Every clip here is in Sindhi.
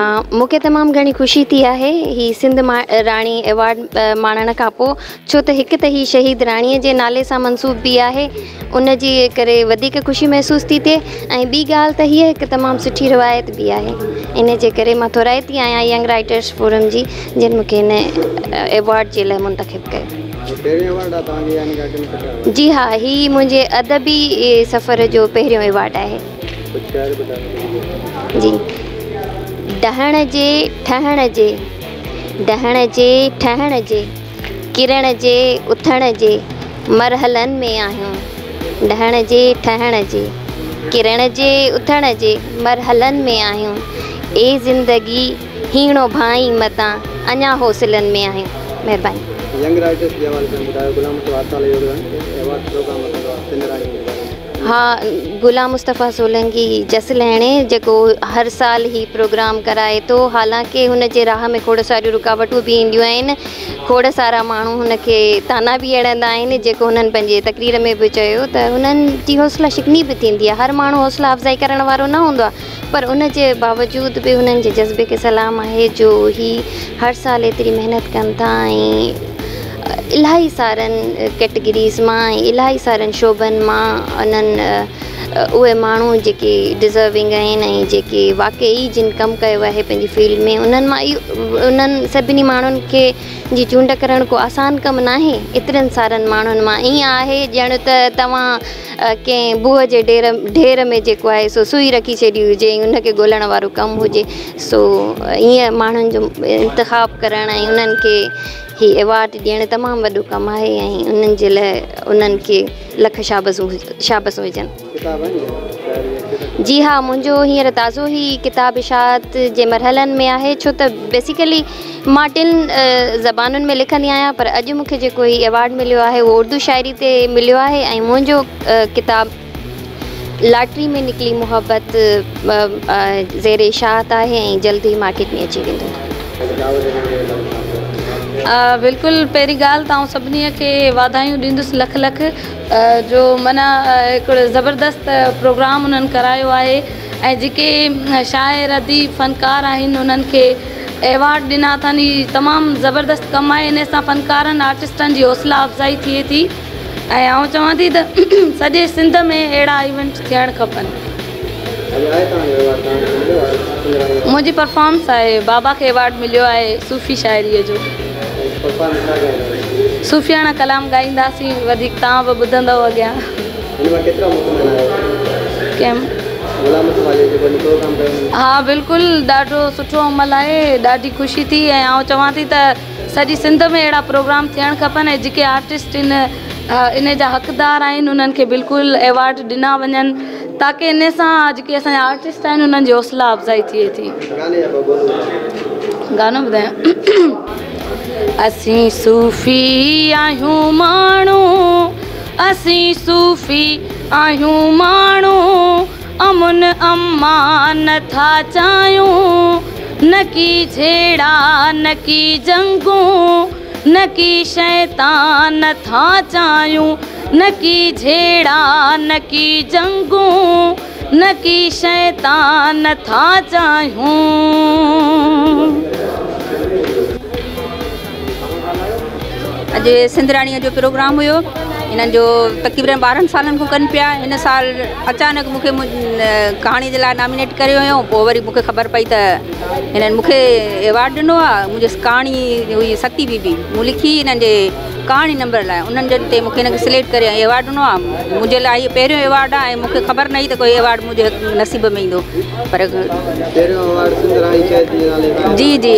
مون کي تمام گهڻي خوشي ٿي آهي هي سنڌ راڻي ايوارڊ ماڻڻ کان پوء، ڇو ته هڪ ته هي شهيد راڻيء جي نالي سان منسوب به آهي، ان جي ڪري وڌيڪ خوشي محسوس ٿي ٿئي ۽ ٻي ڳالهه ته هيء هڪ تمام سٺي روايت به آهي. ان جي ڪري مان ٿورائتي آهيان ينگ رائيٽرس فورم جي، جن مون کي هن ايوارڊ جي لاء منتخب ڪيو. جي ها، هي منهنجي ادبي سفر جو پهريون ايوارڊ آهي. جي ڊهڻ جي ٺهڻ جي، ڊهڻ جي ٺهڻ جي، ڪرڻ جي اٿڻ جي مرحلن ۾ آهيون. ڊهڻ جي ٺهڻ جي، ڪرڻ جي اٿڻ جي مرحلن ۾ آهيون. اي زندگي هيڻو ڀانئين متان اڃا حوصلن ۾ آهيون. مهرباني. ينگ رائيٽرس جي حوالي سان ٻڌايو غلام مصطفيٰ هر سال اهو ايوارڊ پروگرام رکندو آهي سنڌ راڻي جي باري ۾. ها، غلام مصطفيٰ سولنگي جس لهڻي جيڪو هر سال هي پروگرام ڪرائي ٿو، حالانڪه هن جي راهه ۾ کوڙ ساريون رڪاوٽون به اينديون آهن، کوڙ سارا ماڻهو هن کي طعنا به هڻندا آهن، جيڪو هنن پنهنجي تقرير ۾ به چيو ته هنن جي حوصله شڪني به ٿيندي آهي، هر ماڻهو حوصله افزائي ڪرڻ وارو نه هوندو آهي، پر ان جي باوجود به هنن جي جذبي کي سلام آهي جو هي هر سال ايتري محنت ڪن ٿا ۽ الاهي سارن ڪيٽيگريز مان ۽ الاهي سارن شعبن مان انهن اهي ماڻهو جيڪي ڊزروونگ آهن ۽ جيڪي واقعي جن ڪم ڪيو آهي پنهنجي فيلڊ ۾ انهن مان ئي انهن سڀني ماڻهن کي جي چونڊ ڪرڻ ڪو آسان ڪم ناهي. ايترن سارن ماڻهن مان ائين آهي ڄڻ ته توهان ڪنهن بوهه جي ڍير ڍير ۾ جيڪو آهي سو سوئي رکي ڇڏي هجي ۽ ان کي ڳولڻ وارو ڪم هجي، سو ائين ماڻهن جو انتخاب ڪرڻ ۽ انهن کي هي ايوارڊ ڏيڻ تمام وڏو ڪم آهي ۽ انهن جي لاء انهن کي لک شابسون شابسون هجن. جي ها، منهنجو هينئر تازو هي ڪتاب اشاعت جي مرحلن ۾ آهي، ڇو ته بيسيڪلي مان ٽن زبانن ۾ لکندي آهيان، پر اڄ مون کي جيڪو هي ايوارڊ مليو آهي اهو اردو شاعري تي مليو آهي ۽ منهنجو ڪتاب لاٽري ۾ نڪلي محبت زير اشاعت آهي ۽ جلد ئي مارڪيٽ ۾ اچي ويندو. بلڪل، پهرين ڳالهه ته آئون سڀني کي واڌايون ڏيندس لک لک، جو معنيٰ هڪڙو زبردست پروگرام انهن ڪرايو آهي ۽ جيڪي شاعر اديب فنڪار آهن انهن کي ايوارڊ ڏنا اٿن. هي تمام زبردست ڪم آهي. ان سان فنڪارن آرٽسٽن جي حوصلا افزائي ٿئي ٿي ۽ آئون چوان ٿي ته سڄي سنڌ ۾ اهڙا ايونٽ ٿيڻ کپن. منهنجي پرفارمنس آهي، بابا کي ايوارڊ مليو آهي صوفي شاعريء جو. صوفياڻا ڪلام ڳائينداسين، وڌيڪ توهان به ٻڌندؤ اڳيان. ها بلڪل، ڏاڍو سٺو عمل آهي، ڏاڍي خوشي ٿي ۽ آئون چوان ٿي ته سڄي سنڌ ۾ اهڙا پروگرام ٿيڻ کپن ۽ جيڪي آرٽسٽ ان ان جا حقدار آهن انهن کي بلڪل ايوارڊ ڏنا وڃن، تاڪه ان سان جيڪي اسان جا آرٽسٽ آهن انهن جي حوصلا افزائي ٿئي ٿي. گانو ٻڌايان. اسين صوفي آهيون ماڻهو، اسين صوفي آهيون ماڻهو، امن امان ٿا چاهيون، نه ڪي جهيڙا نه ڪي جنگون، نه ڪي شيطان ٿا چاهيون، نه ڪي جهيڙا نه ڪي جنگون، نه ڪي شيطان ٿا چاهيون. اڄ سنڌ راڻيء جو پروگرام هيو، هنن جو تقريبن 12 سالن کان ڪن پيا. هن سال اچانڪ مون کي ڪهاڻي جي لاء نامينيٽ ڪريو هيو، پوء وري مون کي خبر پئي ته هنن مون کي ايوارڊ ڏنو آهي. منهنجي ڪهاڻي هئي ستي بي بي، مون لکي هنن جي ڪهاڻي نمبر لاء، انهن جن تي مون کي هن کي سليڪٽ ڪري ۽ ايوارڊ ڏنو آهي. منهنجي لاء هيء پهريون ايوارڊ آهي ۽ مون کي خبر نه هئي ته ڪوئي ايوارڊ منهنجي نصيب ۾ ايندو، پر جي جي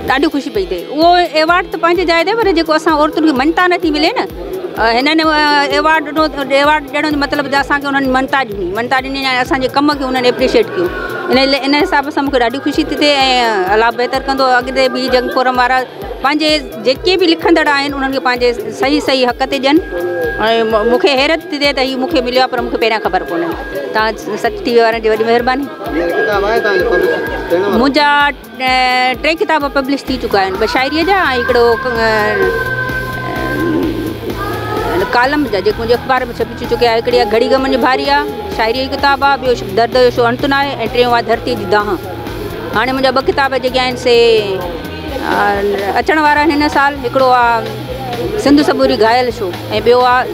ڏاڍي خوشي پئي ٿئي. اهو ايوارڊ ته پنهنجي جاء تي، پر جيڪو اسان عورتن کي مڃتا نٿي ملي نه، هنن ايوارڊ ڏنو، ايوارڊ ڏيڻ جو مطلب ته اسان کي انهن مڃتا ڏني، مڃتا ڏني ۽ اسان جي ڪم کي انهن ايپريشيٽ ڪيو. ان حساب سان مون کي ڏاڍي خوشي ٿي ٿئي ۽ الله بهتر ڪندو. اڳتي به جنگ فورم وارا پنهنجي جيڪي به لکندڙ آهن انهن کي پنهنجي صحيح صحيح حق تي ڏين ۽ مون کي حيرت ٿي ٿئي ته هي مون کي مليو آهي، پر مون کي پهريان خبر ڪونهي. توهان سچ ٽي وي وارن جي وڏي مهرباني. منهنجا 3 ڪتاب پبلش ٿي چڪا آهن، 2 شاعريء جا ۽ هڪڙو ڪالم جا جيڪو منهنجي اخبار ۾ ڇپجي چڪي آهي. هڪڙي آهي گهڙي غمن جي ڀاري آهي، شاعريء جو ڪتاب آهي، ٻيو درد جو شو انت ناهي ۽ ٽيون آهي ڌرتيء جي دانهن. هاڻي منهنجا 2 ڪتاب جيڪي آهن سي اچڻ وارا آهن هن سال. هڪڙو آهي سنڌ سموري گهايل شو ۽ ٻيو آهي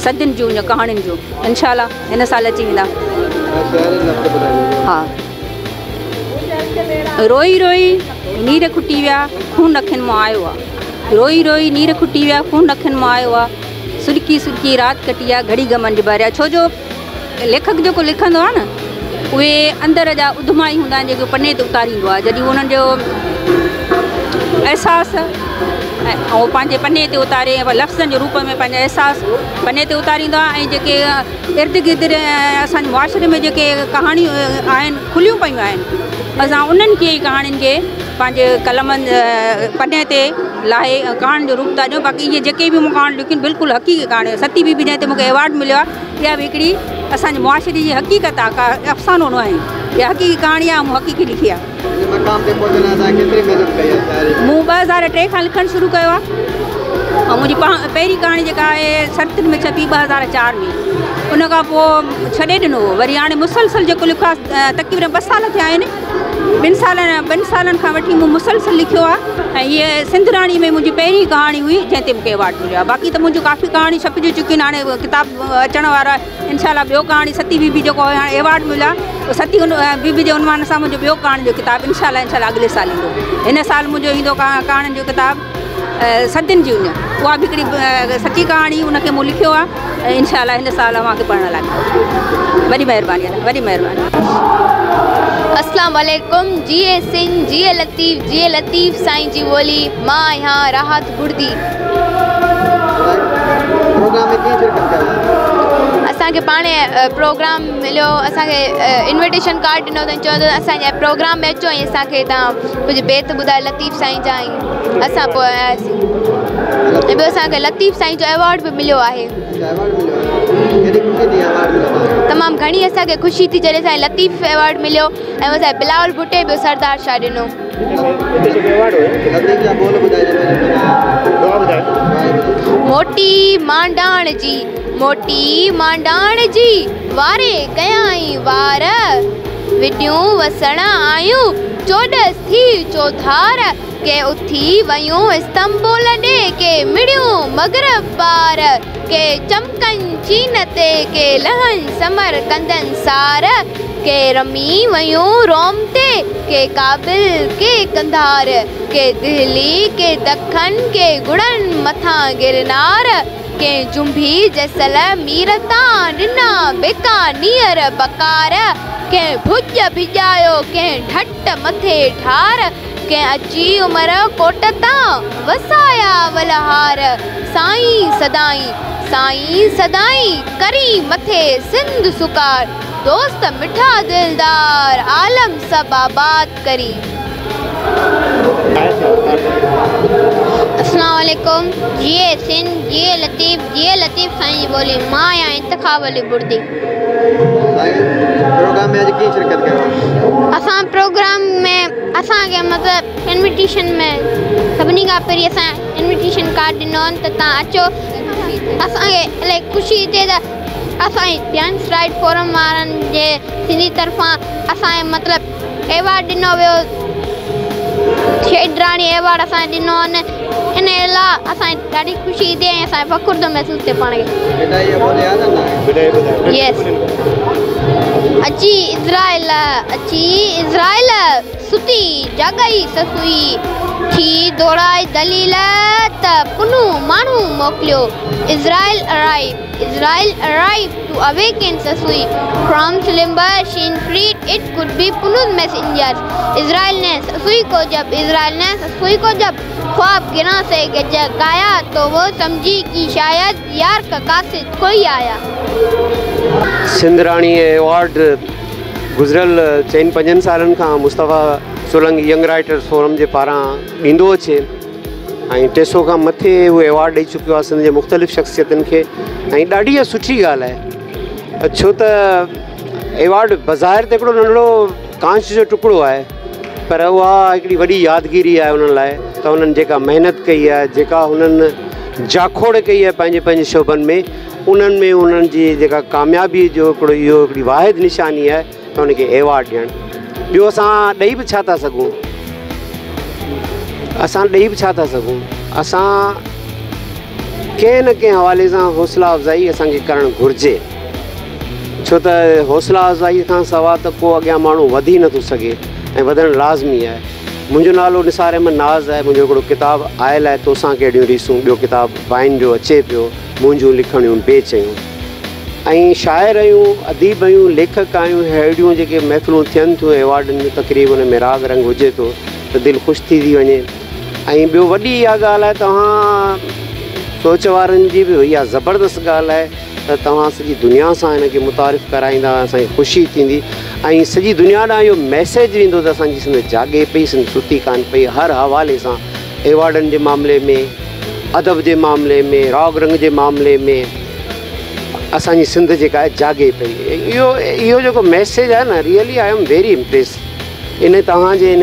صدين جون ڪهاڻين جو، انشا هن سال اچي ويندا. ها، روئي روئي نير کٽي ويا، خون اکين مان آيو آهي. روئي روئي نير کٽي ويا، خون اکين مان آيو آهي. سڏڪي سڏڪي رات ڪٽي آهي، گهڙي غمن جي ڀريا. ڇو جو ليکڪ جيڪو لکندو آهي نه، اهي اندر جا اڌما ئي هوندا آهن جيڪي پني تي اتاريندو آهي. جڏهن انهن جو احساس ۽ اهو پنهنجي پني تي اتاري لفظن جي روپ ۾ پنهنجا احساس پني تي اتاريندو آهي، ۽ جيڪي ارد گرد اسان جي معاشري ۾ جيڪي ڪهاڻيون آهن کليون پيون آهن، اسان انهن کي ئي ڪهاڻين کي پنهنجي قلمن پني تي لاهي ڪهاڻين جو روپ ٿا ڏيون. باقي اهي جيڪي به مون ڪهاڻيون لکيون بلڪل حقيقي ڪهاڻيون. ستي بيبي جنهن تي مون کي ايوارڊ مليو آهي، اها به هڪڙي اسان جي معاشري جي حقيقت آهي، ڪا افسانو نه آهي. اها حقيقي ڪهاڻي آهي، مون حقيقي لکي آهي. مون 2003 کان لکڻ شروع ڪيو آهي ۽ منهنجي پهرين ڪهاڻي جيڪا آهي سرتين ۾ ڇپي 2004 ۾. ان کان پوءِ ڇڏي ڏنو هو، وري هاڻي مسلسل جيڪو لکيو آهي تقريبن 2 سال ٿيا آهن. 2 سالن کان وٺي مون مسلسل لکيو آهي ۽ هيءَ سنڌ راڻي ۾ منهنجي پهرين ڪهاڻي هئي جنهن تي مون کي ايوارڊ مليو آهي. باقي ته منهنجون ڪافي ڪهاڻيون ڇپجي چڪيون آهن، هاڻي ڪتاب اچڻ وارو آهي انشا. ٻيو ڪهاڻي ستي بيبي جيڪو هاڻي ايوارڊ مليو آهي، اهو ستي بيبي جي عنوان سان منهنجو ٻيو ڪهاڻي جو ڪتاب انشا انشا اڳلي سال ايندو. هن سال منهنجو ايندو ڪهاڻين جو ڪتاب صدين جي اڃ، اها به هڪڙي سچي ڪهاڻي، ان کي مون لکيو آهي ۽ انشا هن سال اوهان کي پڙهڻ لاءِ. وڏي مهرباني، وڏي مهرباني. السلام علیکم. جيئي سنڌ، جيئي لطيف، جيئي لطيف سائين جي ٻولي. مان آهيان راحت بڙدي. اسان کي پاڻ پروگرام مليو، اسان کي انويٽيشن ڪارڊ ڏنو اٿئي، چيو اٿئي اسان جي پروگرام ۾ اچو ۽ اسان کي توهان ڪجهه بيت ٻڌايو لطيف سائين جا، ۽ اسان پوءِ آياسين. ۽ ٻيو اسان کي لطيف سائين جو ايوارڊ به مليو آهي. تمام گهڻي اسان کي خوشي ٿي جڏهن اسان کي لطيف ايوارڊ مليو ۽ اسان کي بلاول ڀٽي ٻيو سردار شاهه ڏنو. موٽي مانڊاڻ جي، موٽي مانڊاڻ جي واري ڪيائين وار، وڏيون وسڻ آيون چوڏس ٿي چوڌار. ڪي اٿي ويون استنبول ڏي، ڪي مڙيون مغرب پار، ڪي چمڪن چين تي، ڪي لهن سمر ڪندن سار. ڪي رمي ويون روم تي، ڪي ڪابل ڪي ڪنڌار، ڪي دهلي ڪي دکن، ڪي گڙن مٿان گرنار. ڪي جنبي جيسل مير تان ڏنا بيڪانير بڪار، ڪنهن ڀڄ ڀڄايو، ڪنهن ڍٽ مٿي ڍار، ڪنهن اچي عمر ڪوٽ تان وسايا ولهار. سائين سدائين، سائين سدائين ڪري مٿي سنڌ سڪار، دوست مٺا دلدار عالم سڀ آباد ڪري. السلام علیکم. جيئي سنڌ، جيئي لطيف، جيئي لطيف سائين جي ٻولي. مان آهيان انتخاب علي بڙدي. پروگرام ۾ اڄ ڪيئن شرڪت ڪيو؟ اسان پروگرام ۾ اسان کي مطلب انويٽيشن ۾ سڀني کان پهرين اسان انويٽيشن ڪارڊ ڏنو ته توهان اچو. اسان کي الاهي خوشي ٿئي ته اسان جي ڊانس رائيٽ فورم وارن جي سنڌي طرفان اسان کي مطلب ايوارڊ ڏنو ويو، شيڊ راڻي ايوارڊ اسان کي ڏنو آهي. ان لاءِ اسان کي ڏاڍي خوشي ٿئي ۽ اسان کي فخر ٿو محسوس ٿئي پاڻ کي. يس. اچي اسرائيل، اچي اسرائيل ستي جاڳائي سسئي، ٿي دوڙائي دليل ته پنهون ماڻهو موڪليو. Izrail arrived, Izrail arrived to awaken Sasui from slumber. She inferred it could be Punhun's messengers. Israel ने ससुई को जब, इज़राइल ने ससुई को जब ख्वाब गिरां से जगाया, तो वो समझी कि शायद यार का कासिद कोई आया. सिंध राणी अवार्ड गुज़िरियल 4-5 सालनि खां Mustafa Solangi young writers forum जे पारां ॾींदो अचे ऐं 300 खां मथे उहो अवार्ड ॾेई चुकियो आहे सिंध जे मुख़्तलिफ़ शख़्सियतुनि खे ऐं ॾाढी इहा सुठी ॻाल्हि आहे, छो त अवार्ड बज़ाहिर त हिकिड़ो नंढड़ो कांच जो टुकड़ो आहे, पर उहा हिकिड़ी वॾी यादगिरी आहे उन्हनि लाइ त उन्हनि जेका महिनत कई आहे, जेका हुननि जाखोड़ कई आहे पंहिंजे पंहिंजे शोबनि में, उन्हनि में उन्हनि जी जेका कामयाबी जो हिकिड़ो इहो हिकिड़ी वाहिद निशानी आहे त हुनखे अवार्ड ॾियणु। ٻيو اسان ڏئي به ڇا ٿا سگهون؟ اسان ڏئي به ڇا ٿا سگهون؟ اسان ڪنهن نه ڪنهن حوالي سان حوصلا افزائي اسان کي ڪرڻ گهرجي، ڇو ته حوصلا افزائي کان سوا ته ڪو اڳيان ماڻهو وڌي نٿو سگهي ۽ وڌڻ لازمي آهي. منهنجو نالو نثار احمد ناز آهي. منهنجو هڪڙو ڪتاب آيل آهي توسان ڪهڙيون ريسون، ٻيو ڪتاب وائن جو اچي پيو، منهنجون لکڻيون بي چيون. ۽ شاعر آهيون، اديب آهيون، ليکڪ آهيون، اهڙيون جيڪي محفلون ٿين ٿيون ايوارڊن جون تقريب ان ۾ راڳ رنگ هجي ٿو ته دل خوش ٿي ٿي وڃي. ۽ ٻيو وڏي اها ڳالهه آهي توهان سوچ وارن جي به اها زبردست ڳالهه آهي ته توهان سڄي دنيا سان هن کي متعارف ڪرائيندا، اسان کي خوشي ٿيندي ۽ سڄي دنيا ڏانهن اهو ميسيج ويندو ته اسان جي سنڌ جاڳي پئي، سنڌ ستي ڪانه پئي، هر حوالي سان ايوارڊن جي معاملي ۾، ادب جي معاملي ۾، راڳ رنگ جي معاملي ۾ اسان جي سنڌ جيڪا آهي جاڳي پئي. اهو اهو جيڪو ميسيج آهي نه really I am very impress ان توهان جي ان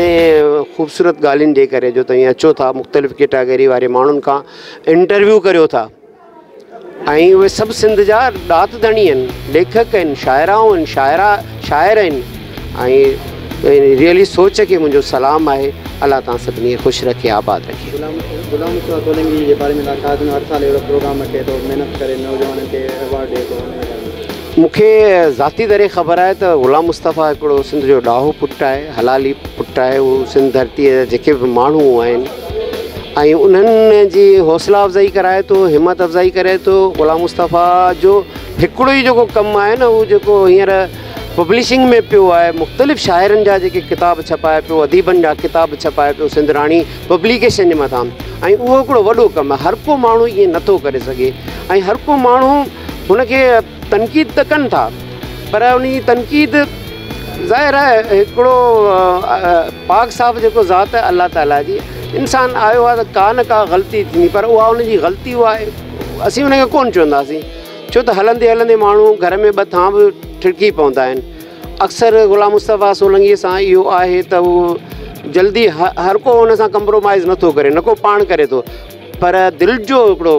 خوبصورت ڳالهين جي ڪري جو توهين اچو ٿا مختلف ڪيٽاگري واري ماڻهن کان انٽرويو ڪريو ٿا ۽ اهي سڀ سنڌ جا ڏات ڌڻي آهن، ليکڪ آهن، شاعرائون آهن، شاعرا شاعر آهن ۽ ريئلي سوچ کي منهنجو سلام آهي. الله توهان سڀني کي خوش رکي آباد رکي. غلام مصطفيٰ سولنگي جي باري ۾ توهان ڇا چوندو هر سال اهڙو پروگرام رکي ٿو محنت ڪري نوجوانن کي ايوارڊ ڏئي ٿو ان جي باري ۾. مون کي ذاتي طرح خبر آهي ته غلام مصطفيٰ هڪڙو سنڌ جو ڏاهو پٽ آهي، حلالي پٽ آهي، هو سنڌ ڌرتيء جا جيڪي به ماڻهو آهن ۽ انهن جي حوصلا افزائي ڪرائي ٿو، همت افزائي ڪري ٿو. غلام مصطفيٰ جو هڪڙو ئي جيڪو ڪم آهي نه هو جيڪو هينئر پبلشنگ ۾ پيو آهي، مختلف شاعرن جا جيڪي ڪتاب ڇپائي پيو، اديبن جا ڪتاب ڇپائي پيو سنڌ راڻي پبليڪيشن جي مٿان ۽ اهو هڪڙو وڏو ڪم آهي، هر ڪو ماڻهو ائين نٿو ڪري سگهي ۽ هر ڪو ماڻهو هن کي تنقيد ته ڪن ٿا پر ان جي تنقيد ظاهر آهي هڪڙو پاڪ صاف جيڪو ذات آهي الله تعاليٰ جي انسان آيو آهي ته ڪا نه ڪا غلطي ٿيندي پر اها ان جي غلطي اها اسين ان کي ڪونه چونداسين ڇو ته هلندي هلندي ماڻهو گهر ۾ ٻه ٿانء به ٺڙڪي پوندا آهن. اڪثر غلام مصطفيٰ سولنگيء سان اهو آهي ته هو جلدي هر ڪو هن سان ڪمپرومائز نٿو ڪري، نه ڪو پاڻ ڪري ٿو، پر دل جو هڪڙو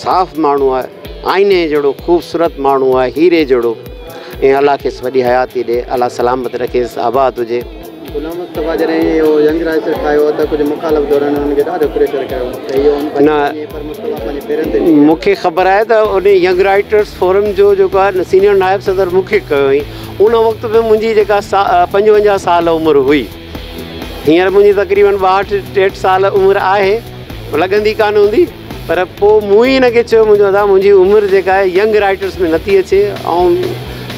صاف ماڻهو آهي، آئيني جهڙو خوبصورت ماڻهو آهي، هيري جهڙو ۽ الله کيس وڏي حياتي ڏي، الله سلامت رکيس، آباد هجي. غلام مصطفيٰ جڏهن اهو ينگ رائيٽر ٺاهيو ته ڪجهه مخالف ڌرين هن کي ڏاڍو پريشر ڪيو ته اهو نه پر مصطفيٰ پنهنجي پيرن تي بيهي. مون کي خبر آهي ته ان ينگ رائيٽرس فورم جو جيڪو آهي سينيئر نائب صدر مون کي ڪيو هئائين. ان وقت به منهنجي جيڪا 55 سال عمر هئي. هينئر منهنجي تقريبن 62 63 سال عمر آهي، لڳندي ڪانه هوندي، پر پوء مون ئي هن کي چيو منهنجو ادا منهنجي عمر جيڪا آهي ينگ رائيٽرس ۾ نٿي اچي، آئون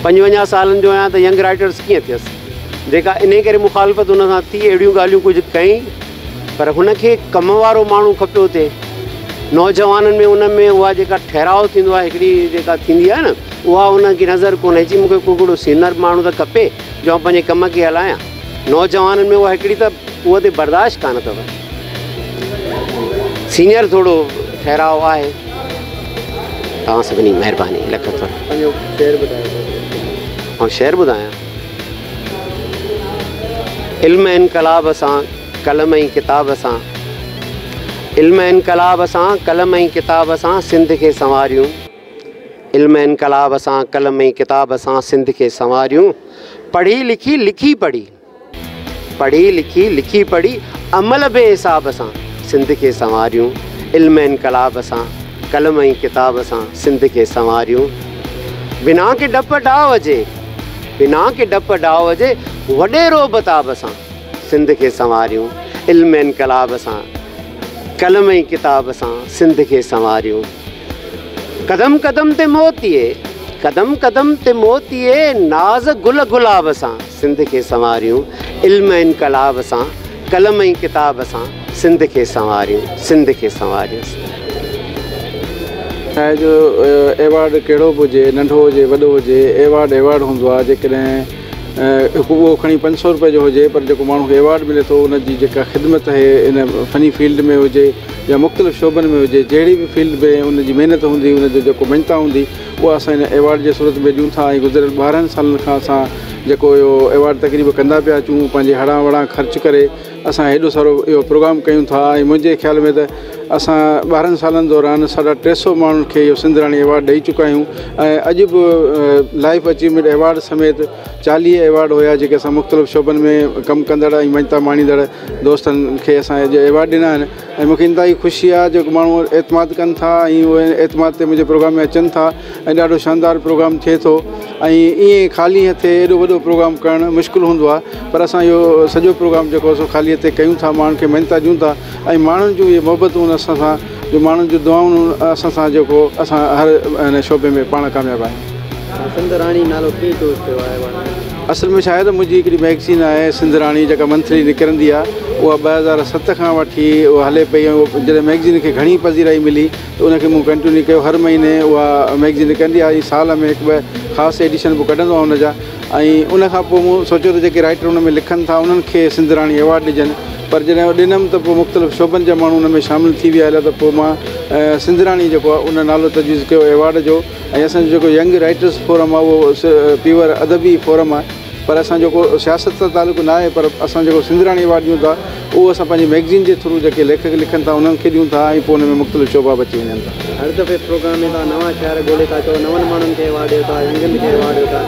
55 سالن جو آهيان ته ينگ رائيٽرس ڪيئن ٿيس. جيڪا انهي ڪري مخالفت هن سان ٿي، اهڙيون ڳالهيون ڪجهه ڪيائين، پر هن کي ڪم وارو ماڻهو کپيو ٿي. نوجوانن ۾ ان ۾ اها جيڪا ٺهراء ٿيندو آهي، هڪڙي جيڪا ٿيندي آهي نه، اها هن کي نظر ڪونه اچي. مون کي ڪو هڪڙو سينئر ماڻهو ته کپي جو آئون پنهنجي ڪم کي هلايان. نوجوانن ۾ اها هڪڙي ته قوت برداشت ڪانه اٿو. سينئر ٿورو ٺهراء آهي. توهان سڀني مهرباني لک ٿورا. پنهنجو شعر ٻڌايو. آئون شعر ٻڌايان؟ علم انقلاب سان قلم ۽ ڪتاب سان، علم انقلاب سان قلم ۽ ڪتاب سان سنڌ کي سنواريون، علم انقلاب سان قلم ۽ ڪتاب سان سنڌ کي سنواريون، پڙهي لکي لکي پڙهي، پڙهي لکي لکي پڙهي عمل بي حساب سان سنڌ کي سنواريون، علم انقلاب سان قلم ۽ ڪتاب سان سنڌ کي سنواريون، بنا ڪي ڊپ ڊاء جي، بنا ڪي ڊپ ڊاء جي وڏي رعب تاب سان سنڌ کي سنواريون، علم انقلاب سان قلم ۽ ڪتاب سان سنڌ کي سنواريون، قدم قدم تي موتيي، قدم قدم تي موتيي ناز گل گلاب سان سنڌ کي سنواريون، علم انقلاب سان قلم ۽ ڪتاب سان سنڌ کي سنواريون، سنڌ کي سنواريون. چاهي جو ايوارڊ ڪهڙو به هجي، ننڍو هجي وڏو هجي، ايوارڊ ايوارڊ هوندو آهي. جيڪڏهن اهو کڻي 500 روپئي جو هجي پر جيڪو ماڻهو کي ايوارڊ ملي ٿو ان جي جيڪا خدمت آهي ان فني فيلڊ ۾ هجي يا مختلف شعبن ۾ هجي، جهڙي به فيلڊ ۾ ان جي محنت هوندي، ان جو جيڪو مڃتا هوندي اها اسان ان ايوارڊ جي صورت ۾ ڏيون ٿا. ۽ گذريل 12 سالن کان اسان جيڪو اهو ايوارڊ تقريب ڪندا پيا اچون، پنهنجي هڙان وڙان خرچ ڪري اسان هيڏو سارو اهو پروگرام ڪيون ٿا. ۽ منهنجي خيال ۾ ته اسان 12 سالن دوران 350 ماڻهن کي اهو سنڌ راڻي ايوارڊ ڏئي چڪا آهيون ۽ اڄ به لائيف اچيومينٽ ايوارڊ سميت 40 ايوارڊ هيا جيڪي اسان مختلف شعبن ۾ ڪم ڪندڙ ۽ مڃتا ماڻيندڙ دوستن کي اسان اڄ ايوارڊ ڏنا آهن ۽ مون کي انتهائي خوشي آهي جو ماڻهو اعتماد ڪن ٿا ۽ اهي اعتماد تي منهنجي پروگرام ۾ اچن ٿا ۽ ڏاڍو شاندار پروگرام ٿئي ٿو ۽ ائين خالي هٿي ايڏو وڏو پروگرام ڪرڻ مشڪل هوندو آهي پر اسان اهو سڄو پروگرام جيڪو سو خالي هٿي ڪيون ٿا، ماڻهن کي مڃتا ڏيون ٿا ۽ ماڻهن جون اهي محبتون اسان سان جو ماڻهن جون دعائون اسان سان جيڪو اسان هر هن شعبي ۾ پاڻ ڪامياب آهيون. سنڌ راڻي نالو ڪيئن چوز ٿيو آهي؟ اصل ۾ ڇا آهي ته منهنجي هڪڙي مئگزين آهي سنڌ راڻي جيڪا منٿلي نڪرندي آهي اها 2007 کان وٺي اها هلي پئي ۽ جڏهن مئگزين کي گهڻي پذيرائي ملي ته ان کي مون ڪنٽينيو ڪيو هر مهيني اها مئگزين نڪرندي آهي ۽ سال ۾ هڪ ٻه خاص ايڊيشن به ڪڍندو آهيان ان جا ۽ ان کان پوء مون سوچيو ته جيڪي رائيٽر ان ۾ لکن ٿا انهن کي سنڌ راڻي ايوارڊ ڏجن پر جڏهن ڏنم ته پوء مختلف شعبن جا ماڻهو ان ۾ شامل ٿي ويا هليا ته پوء مان سنڌ راڻي جيڪو آهي ان نالو تجويز ڪيو ايوارڊ جو ۽ اسان جو جيڪو ينگ رائيٽرس فورم آهي اهو پيور ادبي فورم آهي پر اسان جو ڪو سياست سان تعلق نه آهي پر اسان جيڪو سنڌ راڻي ايوارڊ ڏيون ٿا اهو اسان پنهنجي مئگزين جي ٿرو جيڪي ليکڪ لکن ٿا انهن کي ڏيون ٿا ۽ پوء ان ۾ مختلف شعبا به اچي وڃن ٿا. هر دفعي پروگرام ۾ توهان نوان شاعر ڳولي ٿا اچو، نون ماڻهن کي ايوارڊ ڏيو ٿا، ينگن کي ايوارڊ ڏيو ٿا،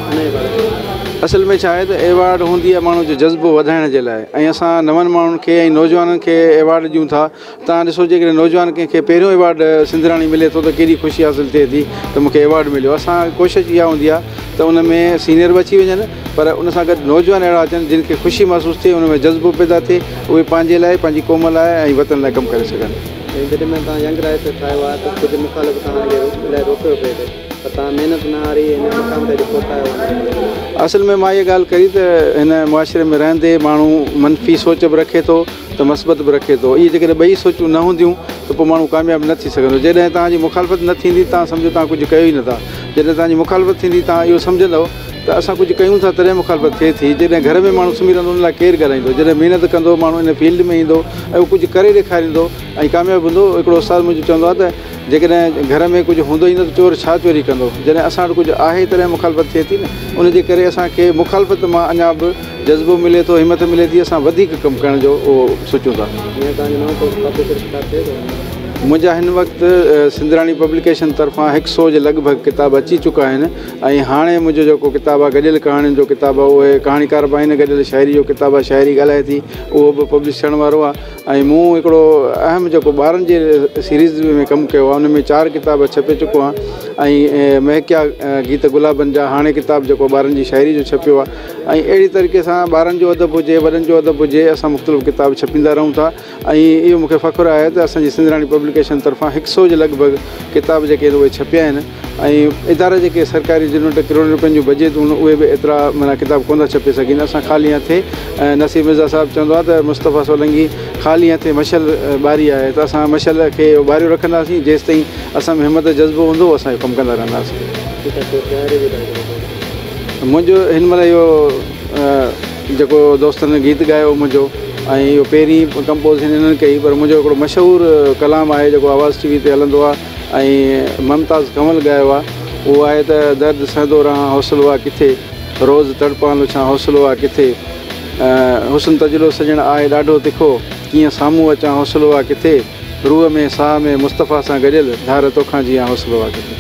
ان جي باري ۾. اصل ۾ ڇا آهي ته ايوارڊ هوندي آهي ماڻهو جو جذبو وڌائڻ جي لاء ۽ اسان نون ماڻهن کي ۽ نوجوانن کي ايوارڊ ڏيون ٿا. توهان ڏسو جيڪڏهن نوجوان ڪنهن کي پهريون ايوارڊ سنڌ راڻي ملي ٿو ته ڪيڏي خوشي حاصل ٿئي ٿي ته مون کي ايوارڊ مليو. اسان ڪوشش اها هوندي آهي ته ان ۾ سينيئر به اچي وڃن پر ان سان گڏ نوجوان اهڙا اچن جن کي خوشي محسوس ٿئي، ان ۾ جذبو پيدا ٿئي، اهي پنهنجي لاء، پنهنجي قوم لاء ۽ وطن لاء ڪم ڪري سگهن. ۽ جڏهن مهل توهان ينگ رائيٽر ٺاهيو آهي ته ڪجهه مخالف توهان کي الائي روڪيو پئي ته پر توهان محنت نه هاري هن مقام تي اڄ پهتا آهيو ان جي ڪري. اصل ۾ مان اها ڳالهه ڪئي ته هن معاشري ۾ رهندي ماڻهو منفي سوچ به رکي ٿو ته مثبت به رکي ٿو. اهي جيڪڏهن ٻئي سوچون نه هونديون ته پوء ماڻهو ڪامياب نه ٿي سگهندو. جڏهن توهان جي مخالفت نه ٿيندي توهان سمجهو توهان ڪجهه ڪيو ئي نه ٿا. جڏهن توهان جي مخالفت ٿيندي توهان اهو سمجهندؤ ته اسان ڪجهه ڪيون ٿا تڏهن مخالفت ٿئي ٿي. جڏهن گهر ۾ ماڻهو سمهي رهندو ان لاء ڪير ڳالهائيندو. جڏهن محنت ڪندو ماڻهو ان فيلڊ ۾ ايندو ۽ اهو ڪجهه ڪري ڏيکاريندو ۽ ڪامياب هوندو. هڪڙو استاد منهنجو چوندو آهي ته جيڪڏهن گهر ۾ ڪجهه هوندو ئي نه ته چور ڇا چوري ڪندو. جڏهن اسان وٽ ڪجهه آهي تڏهن مخالفت ٿئي ٿي نه. ان جي ڪري اسان کي مخالفت مان اڃا به جذبو ملي ٿو، همت ملي ٿي، اسان وڌيڪ ڪم ڪرڻ جو اهو سوچون ٿا. هينئر توهان جو نئون ڪو پبلشر ڪتاب ٿئي ٿو؟ منهنجا هن وقت سنڌراڻي پبليڪيشن طرفان هڪ سو جي لڳ ڀڳ ڪتاب اچي چڪا آهن ۽ هاڻي منهنجو جيڪو ڪتاب آهي گڏيل ڪهاڻين جو ڪتاب آهي اهي ڪهاڻيڪار به آهن، گڏيل شاعري جو ڪتاب آهي شاعري ڳالهائي ٿي اهو به پبلش ٿيڻ وارو آهي ۽ مون هڪڙو اهم جيڪو ٻارن جي سيريز ۾ ڪم ڪيو آهي ان ۾ 4 ڪتاب ڇپي چڪو آهيان ۽ مهڪيا گيت گلابن جا هاڻي ڪتاب جيڪو ٻارن جي شاعري جو ڇپيو آهي ۽ اهڙي طريقي سان ٻارن جو ادب هجي وڏن جو ادب هجي اسان مختلف ڪتاب ڇپيندا رهون ٿا ۽ اهو مون کي فخر آهي ته اسان جي سنڌراڻي پبليڪيشن طرفان هڪ سو جي لڳ ڀڳ ڪتاب جيڪي آهن اهي ڇپيا آهن ۽ ادارا جيڪي سرڪاري جن وٽ ڪروڙين روپين جون بجيٽون آهن اهي به ايترا معنيٰ ڪتاب ڪونه ٿا ڇپي سگهن. اسان خالي هٿي نصير مرزا صاحب چوندو آهي ته مصطفيٰ سولنگي خالي هٿي مشعل ٻاري آهي ته اسان مشعل کي ٻاريو رکنداسين جيستائين اسان ۾ همت جذبو هوندو اسان اهو ڪم ڪندا رهنداسين. منهنجو هن مهل اهو جيڪو دوستن گيت ڳايو منهنجو ۽ اهو پهرين ڪمپوز هنن ڪئي پر منهنجو هڪڙو مشهور ڪلام آهي جيڪو آواز ٽي وي تي هلندو آهي ۽ ممتاز ڪنول ڳايو آهي اهو آهي ته درد سهندو رهان حوصلو آ ڪٿي روز تڙپان لڇان حوصلو آ ڪٿي حسن تجلو سڄڻ آهي ڏاڍو تکو ڪيئن سامهون اچان حوصلو آ ڪٿي روح ۾ ساهه ۾ مصطفيٰ سان گڏيل ڌار توکان جيان حوصلو آ ڪٿي.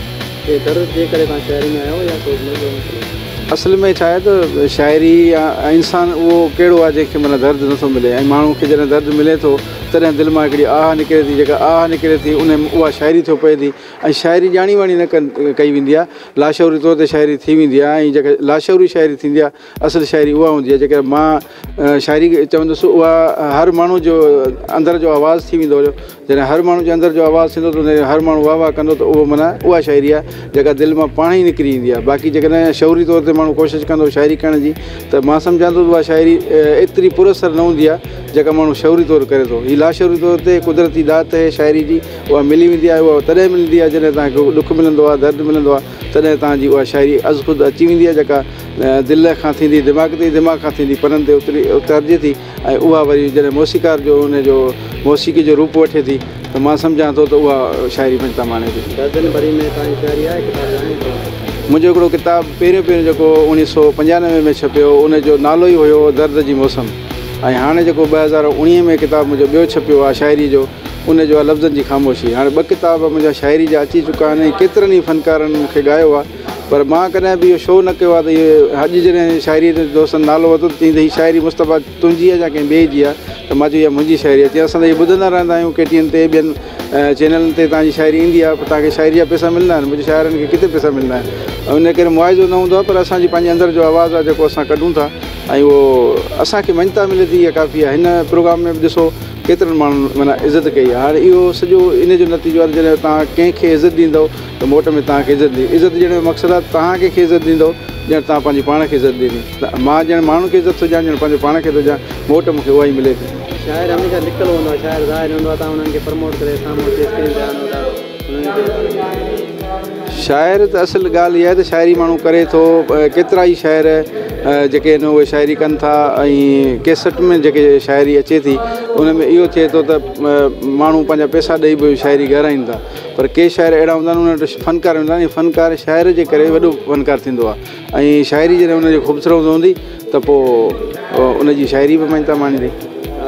ڪي درد جي ڪري توهان شاعري ۾ آيو يا ڪو ٻيو مسئلو؟ اصل ۾ ڇا آهي ته شاعري يا انسان اهو ڪهڙو آهي جنهن کي معنيٰ درد نٿو ملي ۽ ماڻهو کي جڏهن درد ملي ٿو تڏهن دل مان هڪڙي آهه نڪري ٿي جيڪا آهه نڪري ٿي ان اها شاعري ٿيو پئي ٿي ۽ شاعري ڄاڻي واڻي نه ڪئي ويندي آهي لاشعوري طور تي شاعري ٿي ويندي آهي ۽ جيڪا لاشعوري شاعري ٿيندي آهي اصل شاعري اها هوندي آهي جيڪا مان شاعري چوندس اها هر ماڻهو جو اندر جو آواز ٿي ويندو هيو جڏهن هر ماڻهو جي اندر جو آواز ٿيندو ته ان هر ماڻهو واهه واهه ڪندو ته اهو معنيٰ اها شاعري آهي جيڪا دل مان پاڻ ئي نڪري ايندي آهي باقي جيڪڏهن شعوري طور تي ماڻهو ڪوشش ڪندو شاعري ڪرڻ جي ته مان سمجهان ٿو ته اها شاعري ايتري پر اثر نه هوندي آهي جيڪا ماڻهو شعوري طور ڪري ٿو هي لاشعوري طور تي قدرتي ڏات آهي شاعري جي اها ملي ويندي آهي اها تڏهن ملندي آهي جڏهن توهان کي ڏک ملندو آهي درد ملندو آهي تڏهن توهان جي اها شاعري ازخود اچي ويندي آهي جيڪا دل کان ٿيندي دماغ تي دماغ کان ٿيندي پنن تي اتري اتارجي ٿي ۽ اها وري جڏهن موسيقار جو ان جو موسيقي جو روپ وٺي ٿي ته مان سمجهان ٿو ته اها شاعري مڃتا ماڻي ٿي. دردن ڀري ۾ توهان جي شاعري آهي ڪتاب آهن ته. منهنجو هڪڙو ڪتاب پهريون پهريون جيڪو 1995 ۾ ڇپيو ان جو نالو ئي هيو درد جي موسم ۽ هاڻي جيڪو 2019 ۾ ڪتاب منهنجو ٻيو ڇپيو آهي شاعري جو ان جو آهي لفظن جي خاموشي. هاڻي ٻه ڪتاب منهنجا شاعري جا اچي چڪا آهن ۽ ڪيترن ئي فنڪارن مون کي ڳايو آهي، پر مان ڪڏهن به اهو شو نه ڪيو آهي ته اهي اڄ جڏهن شاعريء تي دوستن نالو ورتو ته چيائين ته هي شاعري مصطفيٰ تنهنجي آهي يا ڪنهن ٻئي جي آهي؟ ته مان چيو اها منهنجي شاعري آهي. چيائين اسان ته اهي ٻڌندا رهندا آهيون ڪي ٽي اين تي ٻين چينلن تي توهان جي شاعري ايندي آهي، پر توهان کي شاعري جا پئسا ملندا آهن؟ منهنجي شاعرن کي ڪٿي پئسا ملندا آهن؟ ان ڪري معاوضو نه هوندو آهي، پر اسان جي پنهنجي اندر جو آواز آهي جيڪو اسان ڪڍون ٿا ۽ اهو اسان کي مڃتا ملي ٿي، اها ڪافي آهي. هن پروگرام ۾ به ڏسو ڪيترن ماڻهن معنيٰ عزت ڪئي آهي. هاڻي اهو سڄو ان جو نتيجو آهي ته جڏهن توهان ڪنهن کي عزت ڏيندؤ ته موٽ ۾ توهان کي عزت ڏي. عزت ڏيڻ جو مقصد آهي توهان ڪنهن کي عزت ڏيندؤ ڄڻ توهان پنهنجي پاڻ کي عزت ڏني. مان ڄڻ ماڻهن کي عزت ٿو ڏيان، ڄڻ پنهنجو پاڻ کي ٿو ڏيان، موٽ مون کي اها ئي ملي ٿي. شاعر هميشه لڪل هوندو آهي، شاعر ظاهر هوندو آهي، توهان انهن کي پروموٽ ڪري سامهون اچي اسڪرين تي آڻو ٿا انهن کي. شاعر ته اصل ڳالهه اها آهي ته شاعري ماڻهو ڪري ٿو، ڪيترا ئي شاعر جيڪي آهن اهي شاعري ڪن ٿا ۽ ڪيسٽ ۾ جيڪي شاعري اچي ٿي ان ۾ اهو ٿئي ٿو ته ماڻهو پنهنجا پئسا ڏئي به شاعري ڳارائين ٿا، پر ڪي شاعر اهڙا هوندا آهن انهن وٽ فنڪار هوندا آهن ۽ فنڪار شاعر جي ڪري وڏو فنڪار ٿيندو آهي ۽ شاعري جڏهن ان جي خوبصورت هوندي ته پوء ان جي شاعري به مڃتا ماڻيندي.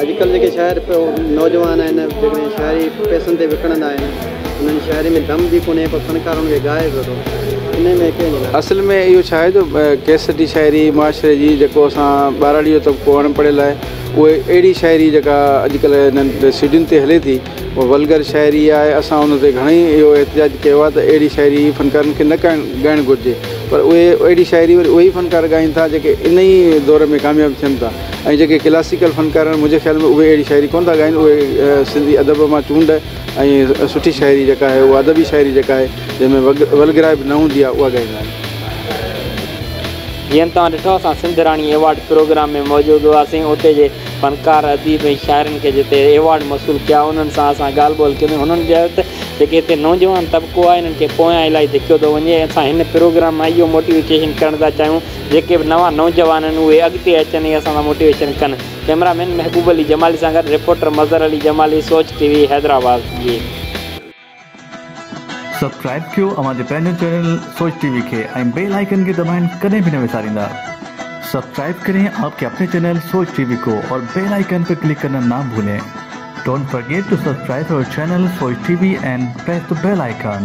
اڄڪلهه جيڪي شاعر نوجوان آهن جيڪڏهن شاعري پئسن تي وڪڻندا آهن انهن جي شاعري ۾ دم به ڪونهي پر فنڪار ان کي ڳائي به ٿو انهي ۾ ڪنهن جي لاء. اصل ۾ اهو ڇا آهي جو ڪيسٽي شاعري معاشري جي جيڪو اسان ٻهراڙي جو طبقو اڻ پڙهيل آهي اهي اهڙي شاعري جيڪا اڄڪلهه انهن سيڊين تي هلي ٿي اها ولگر شاعري آهي. اسان ان تي گهڻئي اهو احتجاج ڪيو آهي ته اهڙي شاعري فنڪارن کي نه ڳائڻ گهرجي، پر اهي اهڙي شاعري وري اهي ئي فنڪار ڳائين ٿا جيڪي ان ئي دور ۾ ڪامياب ٿين ٿا ۽ جيڪي ڪلاسيڪل فنڪار آهن منهنجي خيال ۾ اهي اهڙي شاعري ڪونه ٿا ڳائين. اهي سنڌي ادب مان چونڊ ۽ سٺي شاعري جيڪا آهي اها ادبي شاعري جيڪا آهي جنهن ۾ ولگرائپ نه هوندي آهي اها ڳائيندا آهن. جيئن توهان ڏٺو اسان سنڌ راڻي ايوارڊ پروگرام ۾ موجود هئاسين، اتي جي فنڪار، اديب ۽ شاعرن کي جتي ايوارڊ موصول ڪيا انهن سان اسان ڳالهه ٻولهه ڪئي. هنن چيو ته جيڪي هتي نوجوان طبقو آهي انهن کي پويان الاهي ڌڪيو ٿو وڃي، اسان هن پروگرام مان اهو موٽيويشن ڪرڻ ٿا چاهيون جيڪي به نوان نوجوان آهن اهي اڳتي اچن ۽ اسان سان موٽيويشن ڪن. ڪئميرا مين محبوب علي جمالي سان گڏ رپورٽر مظهر علي جمالي، سوچ ٽي وي، حيدرآباد. جي. سبسڪرائب ڪيو اوهان جي پنهنجو چينل سوچ ٽي وي کي ۽ بيل آئيڪن کي دٻائڻ ڪڏهن به نه وساريندا. سبسڪرائب ڪرين آپ ڪي اپني چينل سوچ ٽي وي ڪو اور بيل آئيڪن پي ڪلڪ ڪرنا نا ڀولين. Don't forget to subscribe our channel Soch T V and press the bell icon.